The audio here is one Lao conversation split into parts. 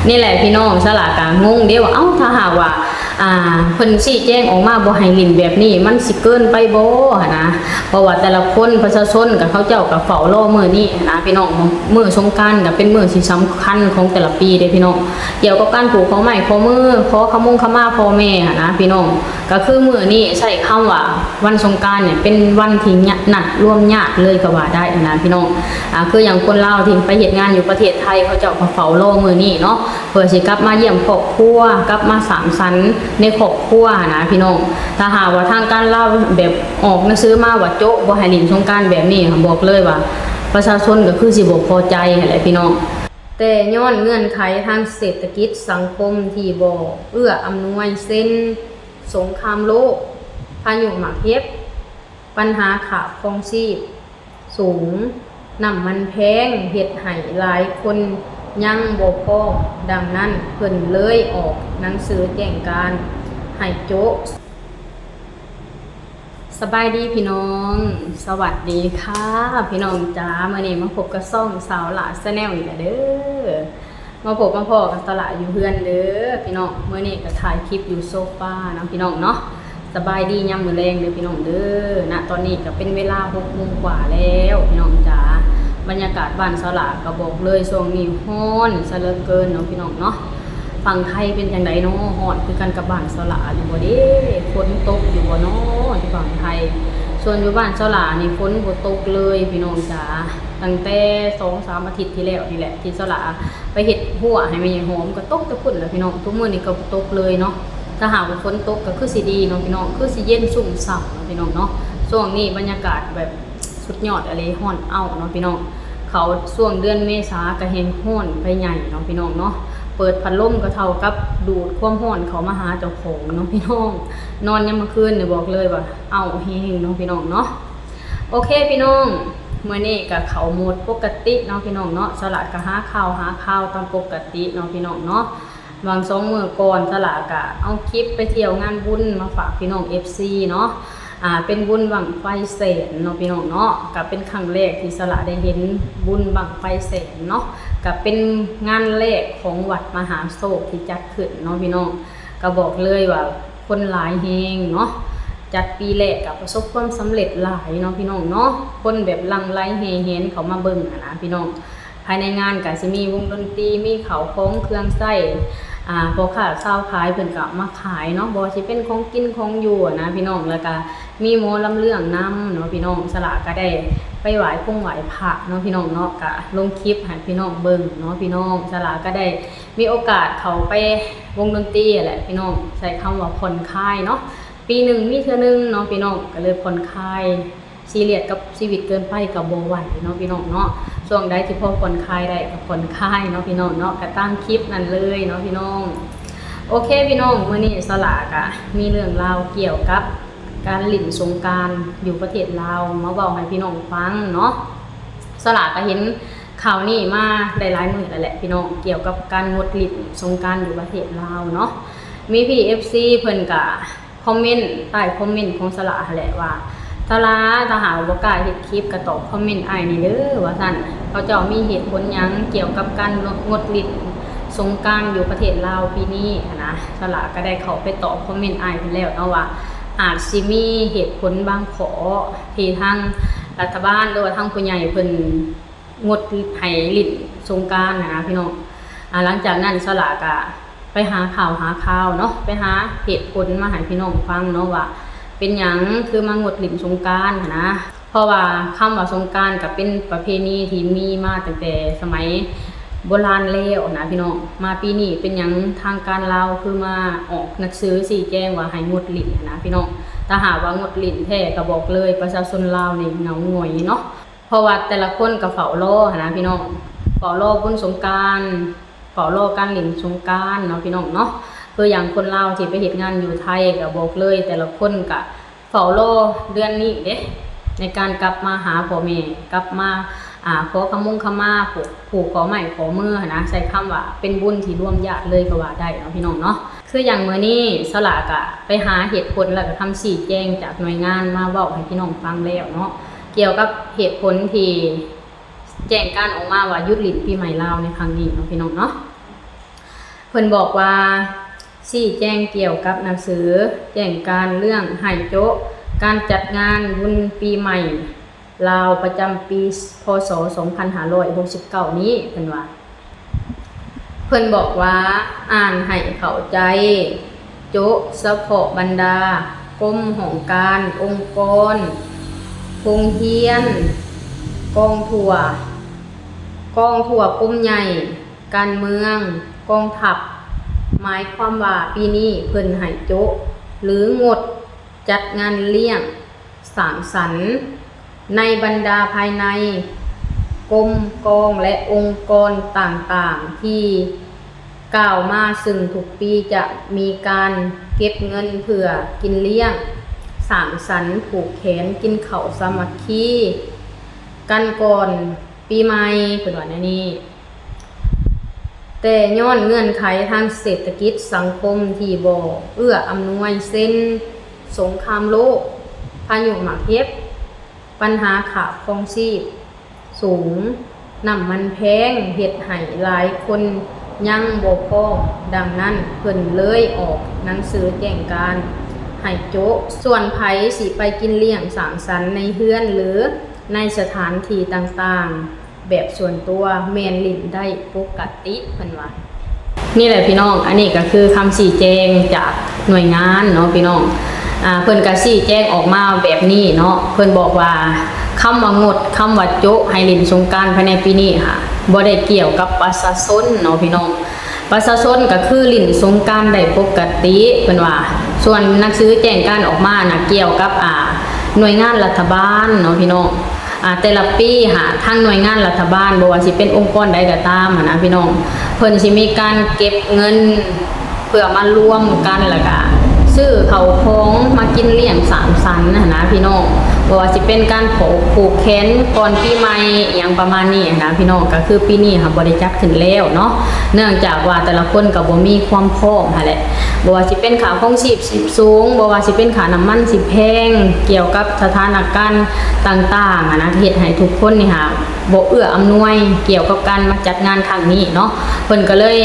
ນີ້ແຫຼະພີ່ນ້ອງ, ສາລາກໍງົງເດ້ວ່າ ເອົ້າ ຖ້າຫາກວ່າ ອ່າ ເພິ່ນຊີ້ແຈງອອກມາບໍ່ໃຫ້ຫຼິ້ນແບບນີ້ ມັນຊິເກີນໄປບໍ່ຫັ້ນນະ? ເພາະວ່າແຕ່ລະຄົນ ປະຊາຊົນກໍ ເຂົາເຈົ້າກໍເຝົ້າລໍມື້ນີ້ຫັ້ນນະພີ່ນ້ອງ. ມື້ສົງການກໍເປັນມື້ທີ່ສຳຄັນຂອງແຕ່ລະປີເດ້ພີ່ນ້ອງ, ກ່ຽວກັບການຜູກຂໍ້ໄມ້ຂໍ້ມື ຂໍຂະມົງຂະມາພໍ່ແມ່ຫັ້ນນະພີ່ນ້ອງ. ກໍຄືມື້ນີ້ໃຊ້ຄຳວ່າວັນສົງການນີ້ເປັນວັນທີ່ຍະ ນັດລວມຍາດເລີຍກໍວ່າໄດ້ນະພີ່ນ້ອງ. ອ່າ ຄືຢ່າງຄົນລາວທີ່ໄປເຮັດງານຢູ່ປະເທດໄທ ເຂົາເຈົ້າກໍເຝົ້າລໍມື້ນີ້ເນາະ ເພື່ອຊິກັບມາຢ້ຽມຄອບຄົວ ກັບມາສັງສັນໃນຄອບຄົວນະພີ່ນ້ອງ. ຖ້າຫາກວ່າທາງການລາວແບບອອກໜັງສືມາວ່າໂຈະ ບໍ່ໃຫ້ຫຼິ້ນສົງການແບບນີ້ ບອກເລີຍວ່າປະຊາຊົນກໍຄືຊິບໍ່ພໍໃຈຫັ້ນແຫຼະພີ່ນ້ອງ. ແຕ່ຍ້ອນເງື່ອນໄຂທາງເສດຖະກິດສັງຄົມທີ່ບໍ່ເອື້ອອຳນວຍ ເຊັ່ນ ສົງຄາມໂລກ, ພາຍຸໝາກເຫັບ, ບັນຫາຄ່າຄອງຊີບສູງ, ນ້ຳມັນແພງ ເຮັດໃຫ້ຫຼາຍຄົນຍັງບໍ່ພ້ອມ, ດັ່ງນັ້ນເພິ່ນເລີຍອອກໜັງສືແຈ້ງການໃຫ້ໂຈະ. ສະບາຍດີພີ່ນ້ອງ, ສະຫວັດດີຄ່ະພີ່ນ້ອງຈ໋າ. ມື້ນີ້ມາພົບກັບຊ່ອງສາວຫຼ້າ Channel ອີກແລ້ວເດີ. ມາພົບມາພໍ້ກັບສາວຫຼ້າຢູ່ເຮືອນເດີພີ່ນ້ອງ. ມື້ນີ້ກໍຖ່າຍຄລິບຢູ່ໂຊຟາເນາະພີ່ນ້ອງເນາະ. ສະບາຍດີຍາມມື້ແລງເດີພີ່ນ້ອງເດີ. ນະຕອນນີ້ກໍເປັນເວລາຫົກໂມງກວ່າແລ້ວພີ່ນ້ອງຈ໋າ. ບັນຍາກາດບ້ານສາວຫຼ້າກໍບອກເລີຍ ຊ່ວງນີ້ຮ້ອນຊະເຫຼືອເກີນເນາະພີ່ນ້ອງເນາະ. ຝັ່ງໄທເປັນຈັ່ງໃດເນາະ? ຮ້ອນຄືກັນກັບບ້ານສາວຫຼ້າຢູ່ບໍ່ເດ? ຝົນຕົກຢູ່ບໍ່ເນາະຢູ່ຝັ່ງໄທ? ສ່ວນຢູ່ບ້ານສາວຫຼ້ານີ້ຝົນບໍ່ຕົກເລີຍພີ່ນ້ອງຈ໋າ. ຕັ້ງແຕ່ສອງສາມອາທິດທີ່ແລ້ວນີ້ແຫຼະ ທີ່ສາວຫຼ້າໄປເຮັດຮົ້ວໃຫ້ແມ່ໃຫຍ່ຫອມ ກໍຕົກແຕ່ພຸ້ນແຫຼະພີ່ນ້ອງ. ທຸກມື້ນີ້ກໍບໍ່ຕົກເລີຍເນາະ. ຖ້າຫາກວ່າຝົນຕົກກໍຄືຊິດີເນາະພີ່ນ້ອງ, ຄືຊິເຢັນຊຸ່ມຊ່ຳເນາະພີ່ນ້ອງເນາະ. ຊ່ວງນີ້ບັນຍາກາດແບບ ສຸດຍອດອີ່ຫຼີ ຮ້ອນເອົ້າເນາະພີ່ນ້ອງ. ເຂົ້າຊ່ວງເດືອນເມສາກໍແຮ່ງຮ້ອນໄປໃຫຍ່ເນາະພີ່ນ້ອງເນາະ. ເປີດພັດລົມກໍເທົ່າກັບດູດຄວາມຮ້ອນເຂົ້າມາຫາເຈົ້າຂອງເນາະພີ່ນ້ອງ. ນອນຍາມມື້ຄືນນີ້ບອກເລີຍວ່າເອົ້າແຮງເນາະພີ່ນ້ອງເນາະ. ໂອເຄພີ່ນ້ອງ, ມື້ນີ້ກໍເຂົ້າໂໝດປົກກະຕິເນາະພີ່ນ້ອງເນາະ. ສາວຫຼ້າກໍຫາຂ່າວ ຫາຂ່າວຕາມປົກກະຕິເນາະພີ່ນ້ອງເນາະ. ຫວ່າງສອງມື້ກ່ອນ ສາວຫຼ້າກະເອົາຄລິບໄປທ່ຽວງານບຸນມາຝາກພີ່ນ້ອງເອັຟຊີເນາະ. ອ່າ ເປັນບຸນບັ້ງໄຟແສນເນາະພີ່ນ້ອງເນາະ. ກະເປັນຄັ້ງແລກທີ່ສາວຫຼ້າໄດ້ເຫັນບຸນບັ້ງໄຟແສນເນາະ. ກະເປັນງານແລກຂອງວັດມະຫາໂຊກທີ່ຈັດຂຶ້ນເນາະພີ່ນ້ອງ. ກະບອກເລີຍວ່າຄົນຫຼາຍແຮງເນາະ. ຈັດປີແລກກະປະສົບຄວາມສຳເລັດຫຼາຍເນາະພີ່ນ້ອງເນາະ. ຄົນແບບຫຼັ່ງໄຫຼແຫ່ແຫນເຂົ້າມາເບິ່ງຫັ້ນນະພີ່ນ້ອງ. ພາຍໃນງານກະຊິມີວົງດົນຕີ ມີເຂົ້າຂອງເຄື່ອງໃຊ້ ອ່າ ພໍ່ຄ້າຊາວຂາຍເພິ່ນກະມາຂາຍເນາະ, ບໍ່ວ່າຊິເປັນຂອງກິນຂອງຢູ່ນະພີ່ນ້ອງ. ແລ້ວກະມີໝໍລຳເລື່ອງນຳເນາະພີ່ນ້ອງ. ສາວຫຼ້າກະໄດ້ໄປໄຫວ້ຄົງໄຫວ້ພະເນາະພີ່ນ້ອງເນາະ, ກະລົງຄລິບໃຫ້ພີ່ນ້ອງເບິ່ງເນາະພີ່ນ້ອງ. ສາວຫຼ້າກະໄດ້ມີໂອກາດເຂົ້າໄປວົງດົນຕີຫັ້ນແຫຼະພີ່ນ້ອງ, ໃຊ້ຄຳວ່າຜ່ອນຄາຍເນາະ. ປີໜຶ່ງມີເທື່ອໜຶ່ງເນາະພີ່ນ້ອງ, ກະເລີຍຜ່ອນຄາຍ. ຊີຣຽສກັບຊີວິດເກີນໄປກໍບໍ່ໄຫວເນາະພີ່ນ້ອງເນາະ. ຊ່ວງໃດທີ່ພໍຜ່ອນຄາຍໄດ້ກໍຜ່ອນຄາຍເນາະພີ່ນ້ອງເນາະ, ກໍຕາມຄລິບນັ້ນເລີຍເນາະພີ່ນ້ອງ. ໂອເຄພີ່ນ້ອງ, ມື້ນີ້ສາວຫຼ້າກໍມີເລື່ອງລາວກ່ຽວກັບການຫຼິ້ນສົງການຢູ່ປະເທດລາວມາເວົ້າໃຫ້ພີ່ນ້ອງຟັງເນາະ. ສາວຫຼ້າກໍເຫັນຂ່າວນີ້ມາໄດ້ຫຼາຍມື້ແລ້ວແຫຼະພີ່ນ້ອງ, ກ່ຽວກັບການງົດຫຼິ້ນສົງການຢູ່ປະເທດລາວເນາະ. ມີພີ່ເອັຟຊີເພິ່ນກໍ ຄອມເມັນໃຕ້ຄອມເມັນຂອງສາວຫຼ້າຫັ້ນແຫຼະວ່າ ສາວຫຼ້າ ຖ້າຫາກວ່າບໍ່ກ້າເຮັດຄລິບກໍຕອບຄອມເມັນອ້າຍແດ່ເດີ ວ່າຊັ້ນ. ເຂົາເຈົ້າມີເຫດຜົນຫຍັງກ່ຽວກັບການງົດຫຼິ້ນສົງການຢູ່ປະເທດລາວປີນີ້ຫັ້ນນະ. ສາວຫຼ້າກໍໄດ້ເຂົ້າໄປຕອບຄອມເມັນອ້າຍເພິ່ນແລ້ວເນາະວ່າ ອາດຊິມີເຫດຜົນບາງຂໍ້ທີ່ທາງລັດຖະບານ ຫຼືວ່າທາງຜູ້ໃຫຍ່ເພິ່ນ ງົດໃຫ້ຫຼິ້ນສົງການຫັ້ນນະພີ່ນ້ອງ. ອ່າ ຫຼັງຈາກນັ້ນສາວຫຼ້າກະໄປຫາຂ່າວຫາຄາວເນາະ, ໄປຫາເຫດຜົນມາໃຫ້ພີ່ນ້ອງຟັງເນາະວ່າເປັນຫຍັງຄືມາງົດຫຼິ້ນສົງການຫັ້ນນະ. ເພາະວ່າຄຳວ່າສົງການກະເປັນປະເພນີທີ່ມີມາຕັ້ງແຕ່ສະໄໝໂບລານແລ້ວຫັ້ນນະພີ່ນ້ອງ. ມາປີນີ້ເປັນຫຍັງທາງການລາວຄືມາອອກໜັງສືຊີ້ແຈງວ່າໃຫ້ງົດຫຼິ້ນຫັ້ນນະພີ່ນ້ອງ. ຖ້າຫາກວ່າງົດຫຼິ້ນແທ້ກະບອກເລີຍ ປະຊາຊົນລາວນີ້ເຫງົາຫງອຍເນາະ. ເພາະວ່າແຕ່ລະຄົນກໍເຝົ້າລໍຫັ້ນນະພີ່ນ້ອງ, ເຝົ້າລໍບຸນສົງການ, ເຝົ້າລໍການຫຼິ້ນສົງການເນາະພີ່ນ້ອງເນາະ. ຄືຢ່າງຄົນລາວທີ່ໄປເຮັດງານຢູ່ໄທກໍບອກເລີຍ ແຕ່ລະຄົນກໍເຝົ້າລໍເດືອນນີ້ເດ້ ໃນການກັບມາຫາພໍ່ແມ່, ກັບມາ ອ່າ ຂໍຂະມົງຂະມາ ຜູກ ຜູກຂໍ້ໄມ້ຂໍ້ມືຫັ້ນນະ. ໃຊ້ຄຳວ່າເປັນບຸນທີ່ລວມຍາດເລີຍກໍວ່າໄດ້ເນາະພີ່ນ້ອງເນາະ. ຄືຢ່າງມື້ນີ້ສາວຫຼ້າກະໄປຫາເຫດຜົນ ແລ້ວກະຄຳຊີ້ແຈງຈາກໜ່ວຍງານມາເວົ້າໃຫ້ພີ່ນ້ອງຟັງແລ້ວເນາະ, ກ່ຽວກັບເຫດຜົນທີ່ແຈ້ງການອອກມາວ່າຢຸດຫຼິ້ນປີໃໝ່ລາວໃນຄັ້ງນີ້ເນາະພີ່ນ້ອງເນາະ. ພິ່ນບອກວ່າ ຊີ້ແຈງກ່ຽວກັບໜັງສືແຈ້ງການເລື່ອງໃຫ້ໂຈະການຈັດງານບຸນປີໃໝ່ລາວປະຈຳປີ ພ.ສ. ສອງພັນຫ້າຮ້ອຍຫົກສິບເກົ້ານີ້ ເພິ່ນວ່າ ເພິ່ນບອກວ່າ ອ່ານໃຫ້ເຂົ້າໃຈ ໂຈະສະເພາະບັນດາກົມຫ້ອງການ, ອົງກອນ, ໂຮງຮຽນ, ກອງທົ່ວ, ກອງທົ່ວກົມໃຫຍ່, ການເມືອງ, ກອງທັບ, ໝາຍຄວາມວ່າປີນີ້ເພິ່ນໃຫ້ໂຈະ ຫຼື ງົດຈັດງານລ້ຽງສັງສັນ ໃນບັນດາພາຍໃນກົມກອງ ແລະ ອົງກອນຕ່າງໆ ທີ່ກ່າວມາ, ຊຶ່ງທຸກປີຈະມີການເກັບເງິນເພື່ອກິນລ້ຽງສັງສັນ, ຜູກແຂນກິນເຂົ້າສາມັກຄີກັນກ່ອນປີໃໝ່, ເພິ່ນວ່າແນວນີ້. ແຕ່ຍ້ອນເງື່ອນໄຂທາງເສດຖະກິດສັງຄົມທີ່ບໍ່ເອື້ອອຳນວຍ ເຊັ່ນ ສົງຄາມໂລກ, ພາຍຸໝາກເຫັບ, ບັນຫາຄ່າຄອງຊີບສູງ, ນ້ຳມັນແພງ ເຮັດໃຫ້ຫຼາຍຄົນຍັງບໍ່ພ້ອມ, ດັ່ງນັ້ນເພິ່ນເລີຍອອກໜັງສືແຈ້ງການໃຫ້ໂຈະ. ສ່ວນໃຜຊິໄປກິນລ້ຽງສັງສັນໃນເຮືອນ ຫຼື ໃນສະຖານທີ່ຕ່າງໆ ແບບສ່ວນຕົວແມ່ນຫຼິ້ນໄດ້ປົກກະຕິ ເພິ່ນວ່າ. ນີ້ແຫຼະພີ່ນ້ອງ, ອັນນີ້ກໍຄືຄຳຊີ້ແຈງຈາກໜ່ວຍງານເນາະພີ່ນ້ອງ. ອາ ເພິ່ນກໍຊີ້ແຈງອອກມາແບບນີ້ເນາະ, ເພິ່ນບອກວ່າ ຄຳວ່າງົດ, ຄຳວ່າໂຈະໃຫ້ຫຼິ້ນສົງການພາຍໃນປີນີ້ຫາ ບໍ່ໄດ້ກ່ຽວກັບປະຊາຊົນເນາະພີ່ນ້ອງ. ປະຊາຊົນກໍຄືຫຼິ້ນສົງການໄດ້ປົກກະຕິ ເພິ່ນວ່າ. ສ່ວນໜັງສືແຈ້ງການອອກມານະ ກ່ຽວກັບ ອາ ໜ່ວຍງານລັດຖະບານເນາະພີ່ນ້ອງ. ອາ ແຕ່ລະປີຫາ ທາງໜ່ວຍງານລັດຖະບານ ບໍ່ວ່າຊິເປັນອົງກອນໃດກໍຕາມຫັ້ນນະພີ່ນ້ອງ, ເພິ່ນຊິມີການເກັບເງິນເພື່ອມາລວມກັນ ແລ້ວກະຊື້ເຂົ້າຂອງມາກິນລ້ຽງສັງສັນຫັ້ນນະພີ່ນ້ອງ. ບໍ່ວ່າຊິເປັນການຜູກແຂນກ່ອນປີໃໝ່ ອີ່ຫຍັງປະມານນີ້ຫັ້ນນະພີ່ນ້ອງ, ກໍຄືປີນີ້ຫາບໍ່ໄດ້ຈັດຂຶ້ນແລ້ວເນາະ ເນື່ອງຈາກວ່າແຕ່ລະຄົນກໍບໍ່ມີຄວາມພ້ອມຫັ້ນແຫຼະ. ບໍ່ວ່າຊິເປັນຄ່າຄອງຊີບ ຊິບສູງ, ບໍ່ວ່າຊິເປັນຄ່ານ້ຳມັນຊິແພງ, ກ່ຽວກັບສະຖານະການຕ່າງໆ ຫັ້ນນະ ເຮັດໃຫ້ທຸກຄົນນີ້ຫາບໍ່ເອື້ອອຳນວຍກ່ຽວກັບການມາຈັດງານຄັ້ງນີ້ເນາະ. ເພິ່ນກໍເລີຍ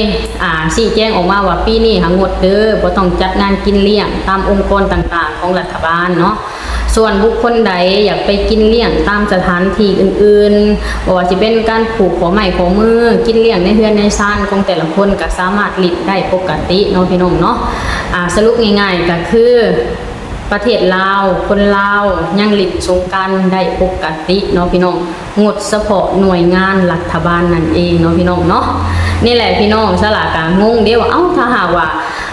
ອາ ຊີ້ແຈງອອກມາວ່າ ປີນີ້ຫາງົດເດີ, ບໍ່ຕ້ອງຈັດງານກິນລ້ຽງຕາມອົງກອນຕ່າງໆຂອງລັດຖະບານເນາະ. ສ່ວນບຸກຄົນໃດຢາກໄປກິນລ້ຽງຕາມສະຖານທີ່ອື່ນໆ, ບໍ່ວ່າຊິເປັນການຜູກຂໍ້ໄມ້ຂໍ້ມື, ກິນລ້ຽງໃນເຮືອນໃນຊານຂອງແຕ່ລະຄົນ ກໍສາມາດຫຼິ້ນໄດ້ປົກກະຕິເນາະພີ່ນ້ອງເນາະ. ອາ ສະຫຼຸບງ່າຍໆກໍຄື ປະເທດລາວ ຄົນລາວຍັງຫຼິ້ນສົງການໄດ້ປົກກະຕິເນາະພີ່ນ້ອງ, ງົດສະເພາະໜ່ວຍງານລັດຖະບານນັ້ນເອງເນາະພີ່ນ້ອງເນາະ. ນີ້ແຫຼະພີ່ນ້ອງ, ສາລາກໍງົງເດ້ວ່າ ເອົ້າ ຖ້າຫາກວ່າ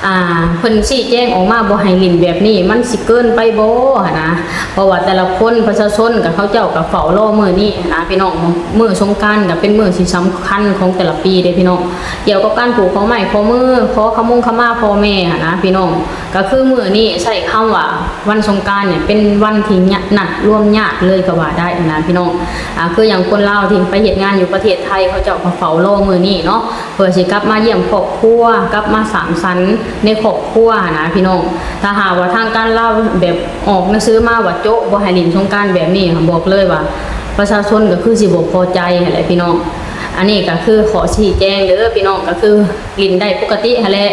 ອ່າ ເພິ່ນຊີ້ແຈງອອກມາບໍ່ໃຫ້ຫຼິ້ນແບບນີ້ ມັນຊິເກີນໄປບໍ່ຫັ້ນນະ? ເພາະວ່າແຕ່ລະຄົນ ປະຊາຊົນກໍ ເຂົາເຈົ້າກໍເຝົ້າລໍມື້ນີ້ຫັ້ນນະພີ່ນ້ອງ. ມື້ສົງການກໍເປັນມື້ທີ່ສຳຄັນຂອງແຕ່ລະປີເດ້ພີ່ນ້ອງ, ກ່ຽວກັບການຜູກຂໍ້ໄມ້ຂໍ້ມື ຂໍຂະມົງຂະມາພໍ່ແມ່ຫັ້ນນະພີ່ນ້ອງ. ກໍຄືມື້ນີ້ໃຊ້ຄຳວ່າວັນສົງການນີ້ ເປັນວັນທີ່ຍະ ນັດລວມຍາດເລີຍກໍວ່າໄດ້ຫັ້ນນະພີ່ນ້ອງ. ອາ ຄືຢ່າງຄົນລາວທີ່ໄປເຮັດງານຢູ່ປະເທດໄທ ເຂົາເຈົ້າກໍເຝົ້າລໍມື້ນີ້ເນາະ ເພື່ອຊິກັບມາຢ້ຽມຄອບຄົວ, ກັບມາສັງສັນໃນຄອບຄົວຫັ້ນນະພີ່ນ້ອງ. ຖ້າຫາກວ່າທາງການລາວແບບອອກໜັງສືມາວ່າໂຈະ ບໍ່ໃຫ້ຫຼິ້ນສົງການແບບນີ້ ບອກເລີຍວ່າປະຊາຊົນກໍຄືຊິບໍ່ພໍໃຈຫັ້ນແຫຼະພີ່ນ້ອງ. ອັນນີ້ກໍຄືຂໍ້ຊີ້ແຈງເດີພີ່ນ້ອງ, ກໍຄືຫຼິ້ນໄດ້ປົກກະຕິຫັ້ນແຫຼະ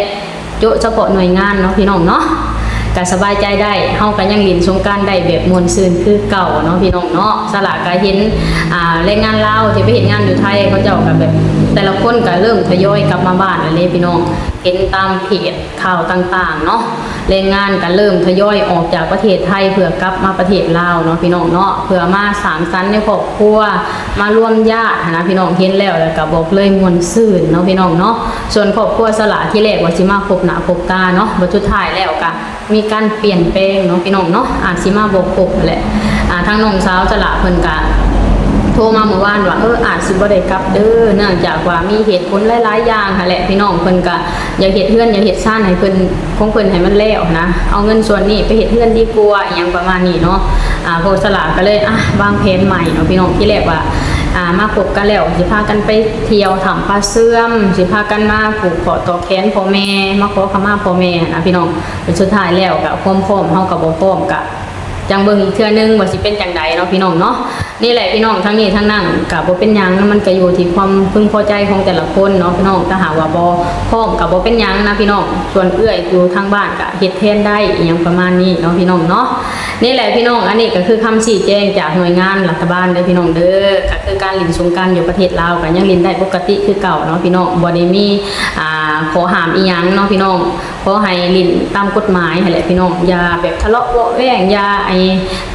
ໂຈະສະເພາະໜ່ວຍງານເນາະພີ່ນ້ອງເນາະ, ກໍສະບາຍໃຈໄດ້. ເຮົາກໍຍັງຫຼິ້ນສົງການໄດ້ແບບມ່ວນຊື່ນຄືເກົ່າເນາະພີ່ນ້ອງເນາະ. ສາລາກໍເຫັນ ອ່າ ແຮງງານລາວທີ່ໄປເຮັດງານຢູ່ໄທ ເຂົາເຈົ້າກໍແບບ ແຕ່ລະຄົນກໍເລີ່ມທະຍອຍກັບມາບ້ານແລ້ວເດ້ພີ່ນ້ອງ, ເຫັນຕາມເພຈຂ່າວຕ່າງໆເນາະ. ແຮງງານກໍເລີ່ມທະຍອຍອອກຈາກປະເທດໄທ ເພື່ອກັບມາປະເທດລາວເນາະພີ່ນ້ອງເນາະ, ເພື່ອມາສັງສັນໃນຄອບຄົວ, ມາລວມຍາດຫັ້ນນະພີ່ນ້ອງ. ເຫັນແລ້ວ ແລ້ວກໍບອກເລີຍມ່ວນຊື່ນເນາະພີ່ນ້ອງເນາະ. ສ່ວນຄອບຄົວສາລາ ທີແລກວ່າຊິມາພົບໜ້າພົບຕາເນາະ, ບັດສຸດທ້າຍແລ້ວກໍມີການປ່ຽນແປງເນາະພີ່ນ້ອງເນາະ, ອາດຊິມາບໍ່ຄົບແຫຼະ. ອ່າ ທາງນ້ອງສາວສາລາເພິ່ນກໍໂທມາມື້ວານວ່າ ເອີ ອາດຊິບໍ່ໄດ້ກັບເດີ, ເນື່ອງຈາກວ່າມີເຫດຜົນຫຼາຍໆຢ່າງຫັ້ນແຫຼະພີ່ນ້ອງ. ເພິ່ນກໍຢາກເຮັດເຮືອນ ຢາກເຮັດຊານໃຫ້ເພິ່ນ ຂອງເພິ່ນໃຫ້ມັນແລ້ວຫັ້ນນະ, ເອົາເງິນສ່ວນນີ້ໄປເຮັດເຮືອນດີກວ່າ ອີ່ຫຍັງປະມານນີ້ເນາະ. ອາ ພວກສາລາກໍເລີຍ ອາ ວາງແຜນໃໝ່ເນາະພີ່ນ້ອງ. ທີແລກວ່າ ອາ ມາຄົບກັນແລ້ວ ຊິພາກັນໄປທ່ຽວຖ້ຳປາເຊື່ອມ, ຊິພາກັນມາຜູກຂໍ້ຕໍ່ແຂນພໍ່ແມ່, ມາຂໍຂະມາພໍ່ແມ່ຫັ້ນນະພີ່ນ້ອງ. ແຕ່ສຸດທ້າຍແລ້ວກໍຄວາມພ້ອມເຮົາກໍບໍ່ພ້ອມ, ກໍ ຈັ່ງເບິ່ງອີກເທື່ອໜຶ່ງວ່າຊິເປັນຈັ່ງໃດເນາະພີ່ນ້ອງເນາະ. ນີ້ແຫຼະພີ່ນ້ອງ ທັງນີ້ທັງນັ້ນກະບໍ່ເປັນຫຍັງ ມັນກະຢູ່ທີ່ຄວາມເພິ່ງພໍໃຈຂອງແຕ່ລະຄົນເນາະພີ່ນ້ອງ. ຖ້າຫາກວ່າບໍ່ພ້ອມກະບໍ່ເປັນຫຍັງນະພີ່ນ້ອງ, ສ່ວນເອື້ອຍຢູ່ທາງບ້ານກະເຮັດແທນໄດ້ ອີ່ຫຍັງປະມານນີ້ເນາະພີ່ນ້ອງເນາະ. ນີ້ແຫຼະພີ່ນ້ອງ ອັນນີ້ກະຄືຄຳຊີ້ແຈງຈາກໜ່ວຍງານລັດຖະບານເດີພີ່ນ້ອງເດີ. ກະຄືການຫຼິ້ນສົງການຢູ່ປະເທດລາວກະຍັງຫຼິ້ນໄດ້ປົກກະຕິຄືເກົ່າເນາະພີ່ນ້ອງ, ບໍ່ໄດ້ມີ ອ່າ ຂໍ້ຫ້າມອີ່ຫຍັງເນາະພີ່ນ້ອງ. ຂໍໃຫ້ຫຼິ້ນຕາມກົດໝາຍຫັ້ນແຫຼະພີ່ນ້ອງ, ຢ່າແບບທະເລາະເບາະແວ້ງ, ຢ່າໄອ້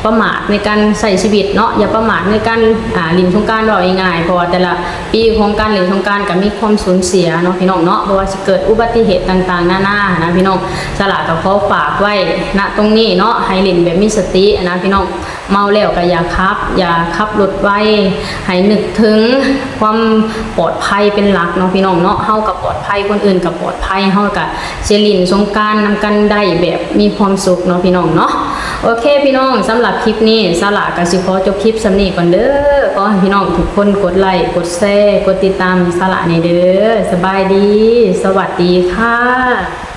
ປະໝາດໃນການໃຊ້ຊີວິດເນາະ, ຢ່າປະໝາດໃນການ ອ່າ ຫຼິ້ນສົງການ ເວົ້າງ່າຍໆ ເພາະວ່າແຕ່ລະປີຂອງການຫຼິ້ນສົງການກະມີຄວາມສູນເສຍເນາະພີ່ນ້ອງເນາະ, ບໍ່ວ່າຊິເກີດອຸບັດຕິເຫດຕ່າງໆນານານະພີ່ນ້ອງ. ສາລາກະຂໍຝາກໄວ້ນະຕົງນີ້ເນາະ, ໃຫ້ຫຼິ້ນແບບມີສະຕິນະພີ່ນ້ອງ. ເມົາແລ້ວກະຢ່າຂັບ, ຢ່າຂັບລົດໄວ, ໃຫ້ນຶກເຖິງຄວາມປອດໄພເປັນຫຼັກເນາະພີ່ນ້ອງເນາະ. ເຮົາກະປອດໄພ, ຄົນອື່ນກະປອດໄພ, ເຮົາກະຊິຫຼິ້ນສົງການນຳກັນໄດ້ແບບມີຄວາມສຸກເນາະພີ່ນ້ອງເນາະ. ໂອເຄພີ່ນ້ອງ, ສຳລັບຄລິບນີ້ ສາລາກະຊິຂໍຈົບຄລິບສ່ຳນີ້ກ່ອນເດີ. ຂໍໃຫ້ພີ່ນ້ອງທຸກຄົນກົດໄລ, ກົດແຊ, ກົດຕິດຕາມສາລາແດ່ເດີ. ສະບາຍດີ, ສະຫວັດດີຄ່ະ.